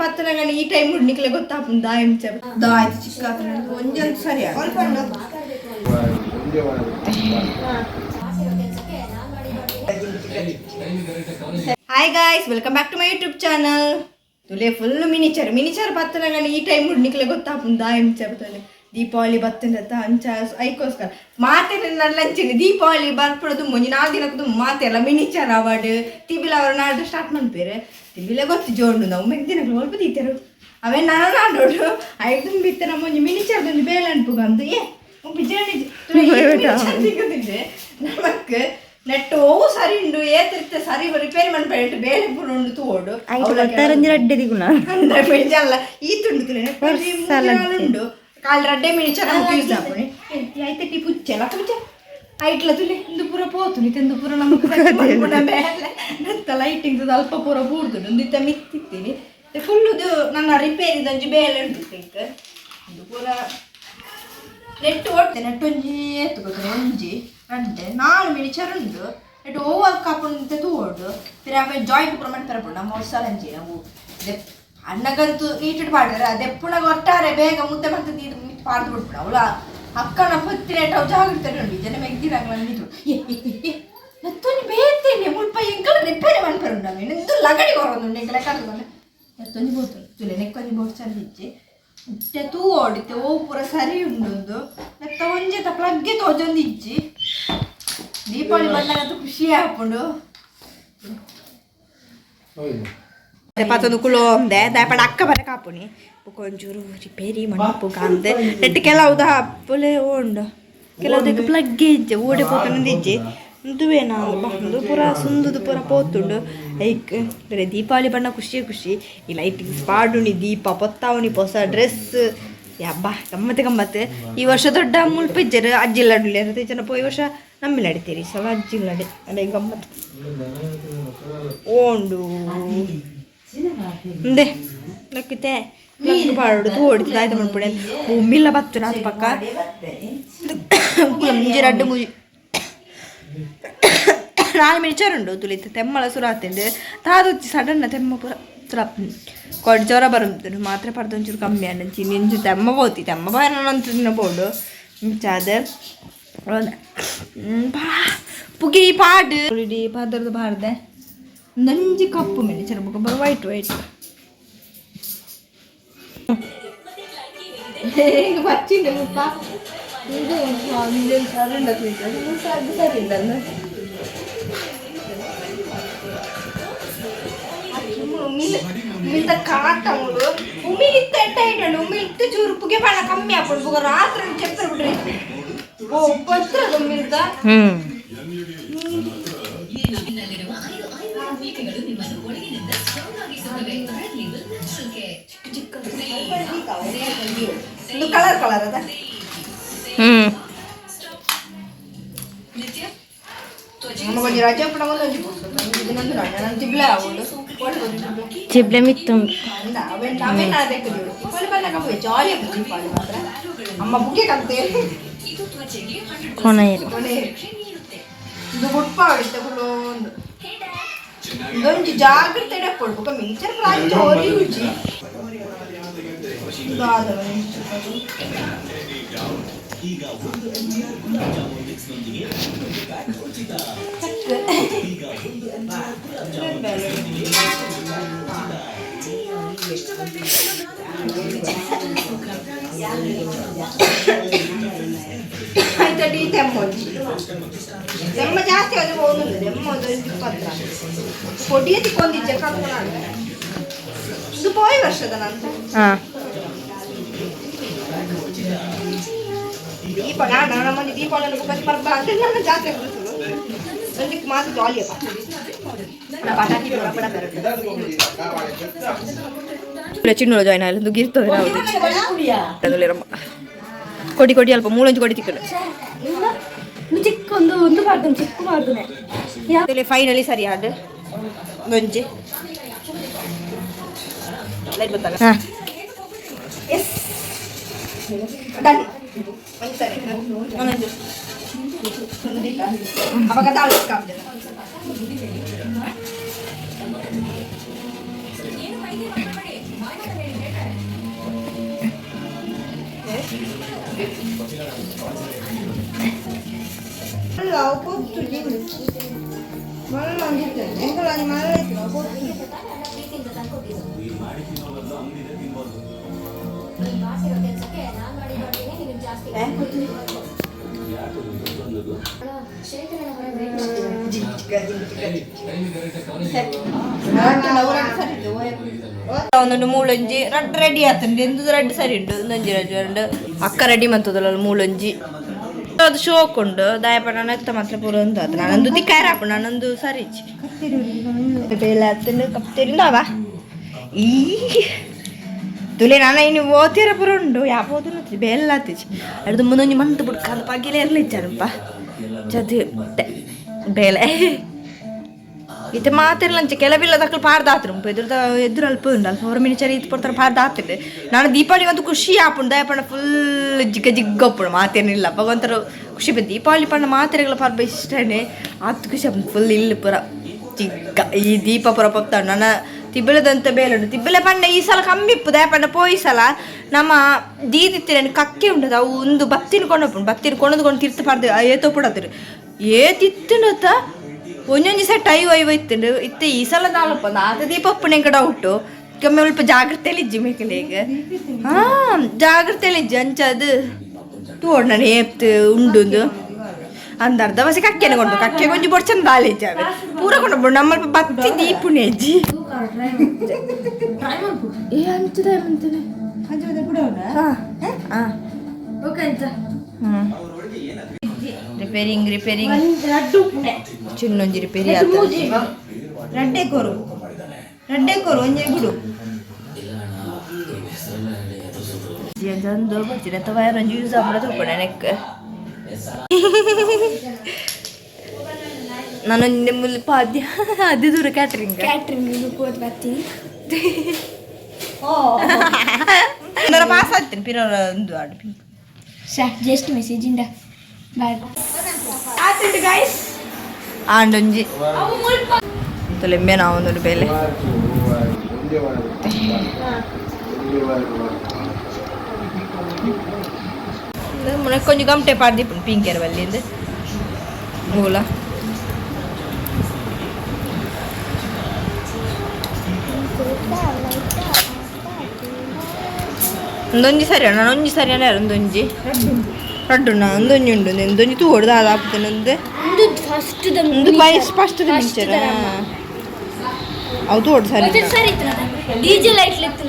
ಪತ್ತನಗನ ಈ ಟೈಮ್ ನಿಕ್ಲೆ ಗೊತ್ತಾಪುಂಡು ದಾಯ ಇಂಚ ದಾಯ್ತು ಚಿಕ್ಕ ಒಂಜೊಂದು ಸರಿ. Hi guys, welcome back to my YouTube channel. ತುಲೆ ಫುಲ್ ಮಿನಿಚರ್ ಮಿನಿಚರ್ ಬತ್ತನಗನ ಈ ಟೈಮ್ ನಿಕ್ಲೆ ಗೊತ್ತಾಪುಂಡು ದಾಯ ಇಂಚ. ದೀಪಾವಳಿ ಬತ್ತಂದತ್ತ ಅಂಚ ಐಕೋಸ್ಕರ ಮಾತೆ ನಲ್ಲಂಚಿನಿ. ದೀಪಾವಳಿ ಬರ್ಪುಡದು ಒಂಜಿ ನಾಲ್ ದಿನಕ್ಕದು ಮಾತೆಲ್ಲ ಮಿನಿಚರ್ ಅವಾರ್ಡ್ ತಿಬಿಲ ಅವರು ನಾಡ್ದು ಸ್ಟಾರ್ಟ್ ಮನ್ಪೇರು. ತಿಬಿಲ ಗೊತ್ತು ಜೋಂಡು ನಾವು ಮೆಗ್ ದಿನಗಳು ಒಲ್ಪ ದೀತೆರು ಅವೇ ನಾನು ನಾಡೋಡು ಐದು ಬಿತ್ತೆ. ನಮ್ಮ ಒಂಜಿ ಮಿನಿಚರ್ ಒಂಜಿ ಬೇಲೆ ಅನ್ಪುಗಂದು ಏ ಬಿಜಾಣಿ ಸಿಗುದಿದೆ ನಮಕ್ ನೆಟ್ ಓವು ಸರಿ ಉಂಡು ಏತಿರ್ತೆ ಸರಿ ರಿಪೇರಿ ಮನ್ಪೇಟು ಬೇಲೆ ಪೂರ ಉಂಡು ತೋಡು. ತರಂಜಿ ರಡ್ಡೆ ದಿಗುಣ. ಅಂದ್ರೆ ಬೇಜಲ್ಲ ಈ ತುಂಡು ತುಲೆ ಉಂಡು ಕಾಲ್ ರಡ್ಡೆ ಮಿನಿಚರ್ ನಮಕ್ ಯೂಸ್ ಆಪುಣಿ. ಐತೆ ಟಿ ಪುಚ್ಚೆಲ ಪುಚ್ಚೆ ಐಟ್ಲ ತುಲೆ ಇಂದು ಪೂರ ಪೋತು ಇಂದು ಪೂರ ನಮಕ್ ಮೇಲೆ ನೆತ್ತ ಲೈಟಿಂಗ್ ಅಲ್ಪ ಪೂರ ಬೂರ್ದುಂಡು. ಒಂದು ಇತ್ತ ಮಿತ್ತಿತ್ತೀನಿ ಫುಲ್ಲುದು ನನ್ನ ರಿಪೇರಿ ಒಂಜಿ ಬೇಲೆ ಉಂಟು. ಇಂಕ್ ಇಂದು ಪೂರ ನೆಟ್ ಓಡ್ತೆ. ನೆಟ್ ಒಂಜಿ ಏತು ಗೊತ್ತು? ಒಂಜಿ ರಡ್ಡೆ ನಾಲ್ ಮಿನಿಚರ್ ಉಂಡು. ನೆಟ್ ಓ ಕಾಪುಂಡು ತೂವೊಡು. ಪಿರ ಆಮೇಲೆ ಜಾಯಿಂಟ್ ಪೂರ ಮನ್ಪೆರೆ ಪುಂಡು. ನಮ್ಮ ಹೊಸ ನಾವು ಅಣ್ಣಗಂತೂ ನೀಟೆಡ್ ಪಾಡ್ರೆ ದೆಪ್ಪುಣಗ ಒಟ್ಟಾರೆ ಬೇಗ ಮುದ್ದೆ ಮತ್ತೆ ನೀರು ಮಿತ್ ಪಾಡ್ದು ಬಿಟ್ಬಿಡ. ಅವಳ ಅಕ್ಕನ ಪತ್ತಿರೇಟ್ ಅವು ಜಾಗ್ರತೆ ಉಂಡು. ಜನ ಮೆಗ್ದಿರಂಗ್ಲ ನೀರು ಏ ಏ ಏ ನತ್ತೊಂಜಿ ಬೇತೇನೆ ಮುಲ್ಪ ಎಂಕಲ ರಿಪೇರಿ ಮನ್ಪೆರೆ ಉಂಡು. ಇಂದು ಲಗಡಿ ಕೊರೊಂದುಂಡು ಎಂಕಲ ಕರ್ದು ನತ್ತೊಂಜಿ ಬೋತು ತುಲೆ ನೆಕ್ಕೊಂಜಿ ಬೋಟ್ ಚಂದಿಜ್ಜಿ ಇತ್ತೆ ತೂ ಓಡಿತ್ತೆ. ಓ ಪೂರ ಸರಿ ಉಂಡು. ನೆತ್ತ ಒಂಜೆತ ಪ್ಲಗ್ಗೆ ತೋಜೊಂದು ಇಜ್ಜಿ. ದೀಪಾವಳಿ ಬಂದಾಗಂತೂ ಖುಷಿ ಆಪುಂಡು. ಪತ್ತೊಂದು ಕುಲೋ ಒಂದೆ ದಾಯಪಡ ಅಕ್ಕ ಬರ ಕಾಪುನಿ ಬೊಕ ಒಂಚೂರು ರಿಪೇರಿ ಮನ್ಪು ಕಾಂದೆ. ನೆಟ್ ಕೆಲವುದ ಪುಲೆ ಉಂಡು, ಕೆಲವುದಕ್ಕೆ ಪ್ಲಗ್ ಇಜ್ಜೆ ಓಡೆ ಪೋತೊಂದು ಇಜ್ಜಿ. ಉಂದುವೇನಾ ಉಂದು ಪೂರ ಸುಂದುದು ಪೂರ ಪೋತುಂಡು. ಐಕ್ ಬೇರೆ ದೀಪಾವಳಿ ಬಣ್ಣ ಖುಷಿ ಖುಷಿ. ಈ ಲೈಟಿಂಗ್ಸ್ ಪಾಡುಣಿ, ದೀಪ ಪೊತ್ತಾವುನಿ, ಹೊಸ ಡ್ರೆಸ್, ಯಬ್ಬಾ ಗಮ್ಮತ್ತೆ ಗಮ್ಮತ್ತೆ. ಈ ವರ್ಷ ದೊಡ್ಡ ಮುಲ್ಪಿಜ್ಜರು ಅಜ್ಜಿಲ್ಲಡುಲ್ಲೇರು ಜನ ಪೋಯಿ ವರ್ಷ ನಮ್ಮಿಲ್ಲ ಅಡಿತೀರಿ ಸಲ ಅಜ್ಜಿಲ್ಲಡೆ ಅದೇ ಗಮ್ಮತ್ತು ಓಂಡು. ಉಂದೆ ಲಕ್ಕಿತೆ ಲಕ್ಕು ಪಾಡೋಡು ತೋಡಿತು ಆಯ್ತು ಮನ್ಪುಣೆ. ಉಮ್ಮಿಲ್ಲ ಬತ್ತು ನಾತು ಪಕ್ಕ ಮುಂಜಿ ರಡ್ಡು ಮುಜಿ ನಾಲ್ ಮಿನಿಚರ್ ಉಂಡು. ತುಲಿತ ತೆಮ್ಮಳ ಸುರಾತಿಂಡು ತಾದೊಚ್ಚಿ ಸಡನ್ ತೆಮ್ಮ ಪೂರ ಸುರ ಕೊಡ್ ಜ್ವರ ಬರುಂಟು. ಮಾತ್ರೆ ಪಡ್ದು ಒಂಚೂರು ಕಮ್ಮಿ ಆಂಡ್ ನಿಂಚು ತೆಮ್ಮ ಪೋತಿ ತೆಮ್ಮ ಬಾರ ಬೋಡು ಇಂಚಾದ ಪುಗಿ ಪಾಡು ಇಡೀ ಪದರ್ದು ಬಾರ್ದೆ. ನಂಜಿ ಕಪ್ಪು ಮಿನಿಚರ್ ಬೊಕ ಬರ ವೈಟ್ ವೈಟ್ ಬಚ್ಚಿಂಡೆ ಮುಪ್ಪ ಇದು ಸರಿ ಸರಿ ಇಲ್ಲ. ಉಮಿಲ್ದ ಕಾಟ ಮುಳು ಉಮಿಲ್ ಇತ್ತ ಎಟ್ಟ ಇಟ್ಟಂಡು ಉಮಿಲ್ ಇತ್ತ ಚೂರು ಪುಗೆ ಬಾಣ ಕಮ್ಮಿ ಆಪುಂಡು. ಬೊಕ ರಾತ್ರಿ ಚೆಪ್ಪರ್ ಬಿಡ್ರಿ ಓ ಪತ್ರ ಉಮಿಲ್ದ. ಚಿಕ್ಕ ಚಿಕ್ಕ ಇದು ಕಲರ್ ಕಲರ್ ಅದ. ನಮ್ಮ ಒಂಜಿ ರಜೆ ಉಪ್ಪುನ ಒಂಜಿ ಇದನ್ನೊಂದು ನನ್ನ ತಿಬ್ಲೆ ಆವುಂಡು. ಚಿಬ್ಲೆ ಮಿತ್ತುಂಡು. ಅವೇನ್ ಅವೇನ್ ಅದಕ್ಕೆ ದೀಪಾವಳಿ ಬಂದಾಗ ಜಾಲಿ ಆಪುಂಡು. ದೀಪಾವಳಿ ಮಾತ್ರ ಅಮ್ಮ ಬುಕ್ಕೆ ಕಂತೆ. ಕೊನೆಯರು. ಇದು ಗುಟ್ಪ ಹೊಡಿತೆ ಒಂದು ಇದೊಂಜಿ ಜಾಗ್ರತೆ ಇಡಪ್ಪೊಡು. ಬೊಕ ಮಿಂಚರ್ ಅಂಚ ಒರಿಯುಜಿ. ಆಯ್ತಡಿ ತೆಮ್ಮ ಒಂಜಿ ತೆಮ್ಮ ಜಾಸ್ತಿ ಅದು ಹೋಗುದು. ತೆಮ್ಮ ಒಂದು ಪತ್ರ ಕೊಡಿಯ ತಿಕ್ಕೊಂದಿಜ್ಜೆ ಕಲ್ಪನ. ಇದು ಪೋಯಿ ವರ್ಷದ ನಂತರ. ದೀಪ ನಾನು ನಮ್ಮನೆ ದೀಪಾವಳಿ ಬುಕ್ಕ ಪರ್ಬ ಅಂತ ನನ್ನ ಜಾತ್ರೆ ಬರ್ತದೆ. ಒಂದಿಕ್ ಮಾತು ಜಾಲಿ ಅಪ್ಪ ಪಟಾಕಿ ಪಡ ಚಿನ್ನೋಳ ಜಾಯ್ನ್ ಆಯ್ಲು ಗಿರ್ತದೆ. ಕೊಡಿ ಕೊಡಿ ಅಲ್ಪ ಮೂಲೊಂಜಿ ಕೊಡಿ ತಿಕ್ಕಲು. ಚಿಕ್ಕ ಒಂದು ಒಂದು ಪಾಡ್ದು ಚಿಕ್ಕ ಪಾಡ್ದುನೆ. ಫೈನಲಿ ಸರಿ ಆಡ್ ಒಂಜಿ ಲೈಟ್ ಗೊತ್ತಾಗ. Yes done. ಒಂಜಿ ಸರಿ ಒಂದೊಂದು ಅವಾಗ ದಾಲ್ ಕಾಪ್ದೆ. ಒಂದೊಂದು ಮೂಲೊಂಜಿ ರಡ್ಡ್ ರೆಡಿ ಆತುಂಡು ಎಂದು ರಡ್ಡ್ ಸರಿ ಉಂಡು ಒಂದೊಂಜಿ ರಡ್ಡ್ ಅಕ್ಕ ರೆಡಿ ಮಂತದಲ್ಲ ಮೂಲೊಂಜಿ ಅದು ಶೋಕ್ ಉಂಡು ದಾಯಪಣ ನೆತ್ತ ಮಾತ್ರ ಪೂರ ಒಂದು ಆತು ನಾನೊಂದು ತಿಕ್ಕಾರ ಹಾಪು ನಾನೊಂದು ಸರಿ ಬೇಲೆ ಆತುಂಡು ಕಪ್ತೇರಿಂದವ ಈ ತುಲೆ ನಾನು ಇನ್ನು ಓತಿರ ಪೂರ ಉಂಡು ಯಾಪೋದು ಬೇಲೆ ಆತಿಚಿ ಅಡ್ದು ಮುಂದೊಂಜಿ ಮಂತು ಬುಡ್ಕ ಅದು ಪಗಿಲೆ ಇರ್ಲಿಚ್ಚಾರಪ್ಪ ಚದು ಬೇಲೆ ಇತ್ತೆ ಮಾತಿರ್ಲಂಚ ಕೆಲವಿಲ್ಲ ದಕ್ಕಲು ಪಾರ್ದಾತ್ರು ಎದುರು ಎದುರು ಅಲ್ಪ ಉಂಡು ಅಲ್ಪ ಹೊರ ಮಿನಿಚರಿ ಇತ್ತು ಪಡ್ತಾರೆ ಪಾರ್ದಾತಿದೆ ನಾನು ದೀಪಾವಳಿ ಒಂದು ಖುಷಿ ಆಪುಂಡು ದಯಪಣ್ಣ ಫುಲ್ ಜಿಗ್ಗ ಜಿಗ್ಗಪ್ಪುಂಡು ಮಾತೇನಿಲ್ಲ ಅಪ್ಪ ಒಂಥರ ಖುಷಿ ಬ ದೀಪಾವಳಿ ಪಣ್ಣ ಮಾತೆರೆಗಳ ಪರ್ಬ ಇಷ್ಟನೇ ಆತು ಖುಷಿ ಆಪುಂಡು ಫುಲ್ ಇಲ್ಲಿ ಪೂರ ಜಿಗ್ಗ ಈ ದೀಪ ಪೂರ ಪಪ್ತಾಡು ನನ್ನ ತಿಬ್ಬಲದಂತ ಬೇಲುಂಡು ತಿಬ್ಬಲೆ ಪಂಡ ಈ ಸಲ ಕಮ್ಮಿ ಇಪ್ಪು ದಯಪಂಡ ಪೋಯಿ ಸಲ ನಮ್ಮ ದೀದಿತ್ತಿನ ಕಕ್ಕೆ ಉಂಟು ಅವು ಒಂದು ಬತ್ತಿನ ಕೊಂಡೋಪುಂಡು ಬತ್ತಿನ ಕೊಂಡೋದು ತಿರ್ತು ಪಾಡ್ದು ಏತೋ ಪಡತ್ತಿರು ಏತಿತ್ತಿನತ್ತ ಒಂಜೊಂಜಿ ಸೆಟ್ ಐವ ಐವ ಇತ್ತುಂಡು ಇತ್ತೆ ಈ ಸಲ ದಾಲಪ್ಪ ಆತ ದೀಪಪ್ಪನ ಎಂಕ ಡೌಟು ಕಮ್ಮಿ ಸ್ವಲ್ಪ ಜಾಗ್ರತೆಯಲ್ಲಿ ಇಜ್ಜಿ ಮೇಕಲೆಗ್ ಹಾ ಜಾಗ್ರತೆಯಲ್ಲಿ ಇಜ್ಜಿ ಅಂಚ ಅದು ತೋಡ್ ನಾನು ಏಪ್ತು ಉಂಡುಂದು ಅಂದ ಅರ್ಧ ಬಸಿ ಕಕ್ಕೆನ ಕೊಂಡು ಕಕ್ಕೆ ಕೊಂಚ ಬೊಡ್ಚಂದ ದಾಲೆ ಇಜ್ಜಾವೆ ಪೂರ ಕೊಂಡು ನಮ್ಮ ಬತ್ತಿ ದೀಪುನೆ ಅಜ್ಜಿ ಏ ಅಂಚದ ಮಂತನೆ ಹಾ ಹಾ ರಿಪೇರಿಂಗ್ ರಿಪೇರಿಂಗ್ ಚಿನ್ನೊಂಜಿ ರಿಪೇರಿ ಆತ ರಡ್ಡೆ ಕೊರು ರಡ್ಡೆ ಕೊರು ಒಂಜೆ ಬಿಡು ಅಂದು ಬರ್ತೀನಿ ಅಥವಾ ಒಂಜಿ ಯೂಸ್ ಆಪುನ ತೂಪಣ ನೆಕ್ ನಾನೊಂದು ಮುಲ್ಪ ಅದ್ಯ ಅದೇ ದೂರ ಕ್ಯಾಟ್ರಿಂಗ್ ಕ್ಯಾಟ್ರಿಂಗ್ ಹೋದ್ ಬರ್ತೀನಿ ಪಾಸ್ ಆಗ್ತೀನಿ ಪಿರೋರ ಒಂದು ಆಡು ಜಸ್ಟ್ ಮೆಸೇಜ್ ಇಂದ ಬಾಯ್. ಆಂಡೊಂಜಿ ತುಲೆಂಬೆ ನಾವು ಬೇಲೆ ಮುನಕ್ ಕೊಂಚ ಗಮಟೆ ಪಾಡ್ದಿಪ್ಪುಂಡು ಪಿಂಕೇರ್ ಬಲ್ಲಿಂದು ಮೂಲ ಒಂದೊಂಜಿ ಸರಿ ಅಣ್ಣ ಒಂಜಿ ಸರಿ ಅಣ್ಣ ಒಂದೊಂಜಿ ರಡ್ಡುಣ್ಣ ಒಂದೊಂಜಿ ಉಂಡು ಒಂದೊಂಜಿ ತೂವೊಡು ದಾದ ಆಪುತ್ತೇನೆ ಒಂದು ಫಸ್ಟ್ ಒಂದು ಬಯಸ್ ಫಸ್ಟ್ ಮಿಂಚರ ಅವು ತೋಡು ಸರಿ ಸರಿ ಡಿಜೆ ಲೈಟ್ ಇತ್ತು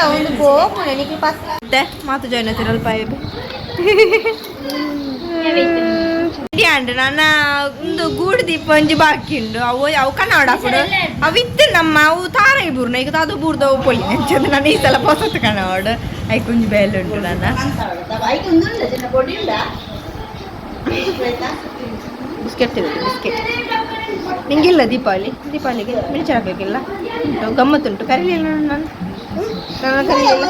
ಒಂದು ಬೋಪುಣೆ ನಿಕ್ಲು ಪತ್ ಮತ್ತೆ ಮಾತು ಜಾಯ್ನ್ ಆಗ್ತಿರಲ್ಪ ಅಂಡ್ ನನ್ನ ಒಂದು ಗೂಡು ದೀಪ ಒಂಜಿ ಬಾಕಿ ಉಂಡು ಅವು ಅವು ಕನ್ನಡ ಹಾಕುಡು ಅವು ಇತ್ತು ನಮ್ಮ ಅವು ತಾರ ಬೂರ್ನ ಈಗ ಅದು ಬೂರ್ದವು ಪೊಲಿ ಅಂಚಂದು ನಾನು ಈ ಸಲ ಪೊಸತ್ತು ಕನ್ನಡ ಐಕ್ ಒಂಜಿ ಬೇಲೆ ಉಂಟು ನನ್ನ ಬಿಸ್ಕೆಟ್ ತಿನ್ನುದು ಬಿಸ್ಕೆಟ್ ನಿಂಗಿಲ್ಲ ದೀಪಾವಳಿ ದೀಪಾವಳಿಗೆ ಮಿರ್ಚಿ ಹಾಕಬೇಕಿಲ್ಲ ಉಂಟು ಗಮ್ಮತ್ತುಂಟು ಕರೀಲಿಲ್ಲ ನಾನು ನಾನು ಕರೀಲಿಲ್ಲ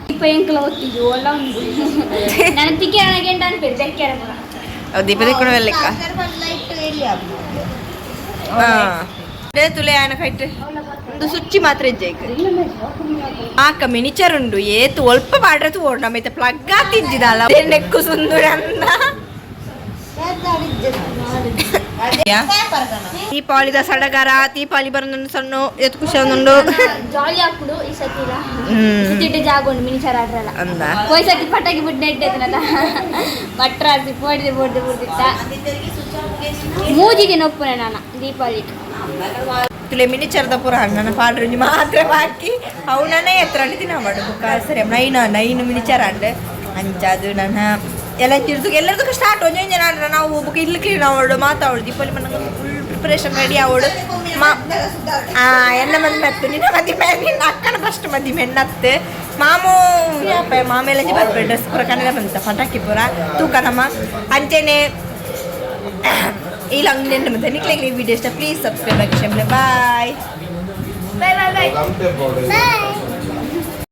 ದೀಪ ಎಂಕಲ ಒತ್ತಿದ್ದು ಒಲ್ಲ ಉಂಡು ನನ್ನ ತಿಕ್ಕಿ ಗೆಂಡ ಅನ್ಪೇರು ಬೆಕ್ಕೆರ ಪೂರ. ಅವು ದೀಪ ದಿಕ್ಕುಣ ಲೆಕ್ಕ ತುಲೆ ಆಯನ ಕೈಟ್ ಒಂದು ಸುಚ್ಚಿ ಮಾತ್ರ ಇಜ್ಜೈಕ್ ಆಕ ಮಿನಿಚರ್ ಉಂಡು ಏತು ಒಲ್ಪ ಪಾಡ್ರೆ ತೋಡ್ ನಮ್ಮ ಐತೆ ಪ್ಲಗ್ ತಿಂಜಿದಲ್ಲ ನೆಕ್ಕು ಸುಂದರ ಅಂದ ದೀಪಾವಳಿದ ಸಡಗರ ದೀಪಾವಳಿ ಬರೋದು ಸಣ್ಣ ಎತ್ತು ಖುಷಿ ಒಂದುಂಡು ಜಾಲಿ ಹಾಕುಡು ಈ ಸತಿ ಇಲ್ಲ ಸತಿ ಜಾಗ ಉಂಡು ಮಿನಿಚರ್ ಆಡ್ರಲ್ಲ ಅಂದ ಹೋಯ್ ಸತಿ ಪಟಾಕಿ ಬಿಟ್ಟು ನೆಟ್ಟೈತನಲ್ಲ ಭಟ್ರಾಸಿ ಪೋಡಿದೆ ಪೋಡಿದೆ ಪೋಡ್ದಿತ್ತ ಮೂಜಿಗೆ ನೊಪ್ಪುನೆ ನಾನು ದೀಪಾವಳಿಗೆ. ತುಲೆ ಮಿನಿಚರ್ದ ಪೂರ ನನ್ನ ಪಾಡ್ರೆ ಮಾತ್ರ ಬಾಕಿ ಅವು ನನ್ನ ಎತ್ತರ ದಿನ ಮಾಡು ಬುಕ್ಕ ಸರಿ ನೈನ್ ನೈನ್ ಮಿನಿಚರ್ ಅಂಡ್ ಅಂಚಾದು ನನ್ನ ಎಲ್ಲ ತಿರ್ದು ಎಲ್ಲರದಕ್ಕೂ ಸ್ಟಾರ್ಟ್ ಒಂಜೊಂಜೆ ನಾನು ನಾವು ಬುಕ್ ಇಲ್ಲಿ ಕ್ಲೀನ್ ಅವಳು ಮಾತಾವಳು ದೀಪಾವಳಿ ಮನಗ ಫುಲ್ ಪ್ರಿಪರೇಷನ್ ರೆಡಿ ಅವಳು ಮಾ ಆ ಎನ್ನ ಮಂದಿ ಮೆತ್ತು ನಿನ್ನ ಮದಿ ನಿನ್ನ ಅಕ್ಕನ ಫಸ್ಟ್ ಮದಿ ಮೆಣ್ಣತ್ತೆ ಮಾಮು ಯಾಪ ಮಾಮೆಲ್ಲ ಬರ್ಪೆ ಡ್ರೆಸ್ ಪೂರ ಕನ್ನಡ ಬಂತ ಪಟಾಕಿ ಪೂರ ತೂಕ ನಮ್ಮ ಅಂಚೆನೆ ಈ ಲಂಗ್ ನೆನ್ನೆ ಮತ್ತೆ ನಿಕ್ಲೆಗ್ ಈ ವಿಡಿಯೋ ಇಷ್ಟ ಪ್ಲೀಸ್ ಸಬ್ಸ್ಕ್ರೈಬ್ ಆಗಿ ಶಮ್ಲೆ bye bye bye bye. Boy.